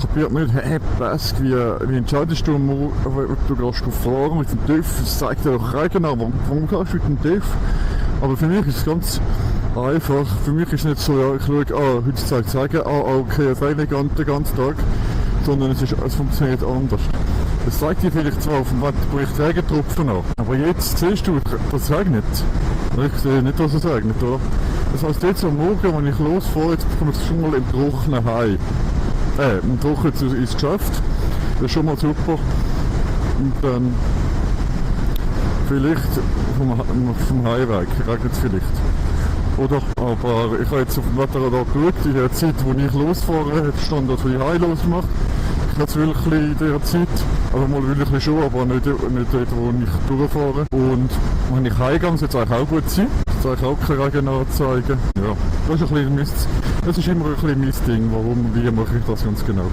kapiert nicht, hey, Bask, wie entscheidest du, ob du gehst fahren mit dem TÜV? Das zeigt dir doch genau, warum gehst du mit dem TÜV? Aber für mich ist es ganz einfach. Für mich ist es nicht so, ja, ich schaue, heute zeigt es sagen, okay, jetzt eigentlich den ganzen Tag. Sondern es funktioniert anders. Es zeigt dir vielleicht zwar auf dem Wetterbericht Regentropfen an, aber jetzt siehst du, das regnet. Ich sehe nicht, dass es regnet, oder? Das heisst, jetzt am Morgen, wenn ich losfahre, jetzt komme ich schon mal im Trockenen heim. Im Trockenen ins Geschäft. Das ist schon mal super. Und dann vielleicht vom Heimweg regnet es vielleicht. Oder? Aber ich habe jetzt auf dem Wetterradar geschaut, in der Zeit, wo ich losfahre, hat der Standort für die Heim losgemacht. Ich habe es wirklich in dieser Zeit, also mal wirklich schon, aber nicht dort, wo ich durchfahre. Und wenn ich heimgehe, soll es eigentlich auch gut sein. Es soll auch keine Regen anzeigen. Ja, das ist immer ein bisschen mein Ding, warum und wie mache ich das ganz genau.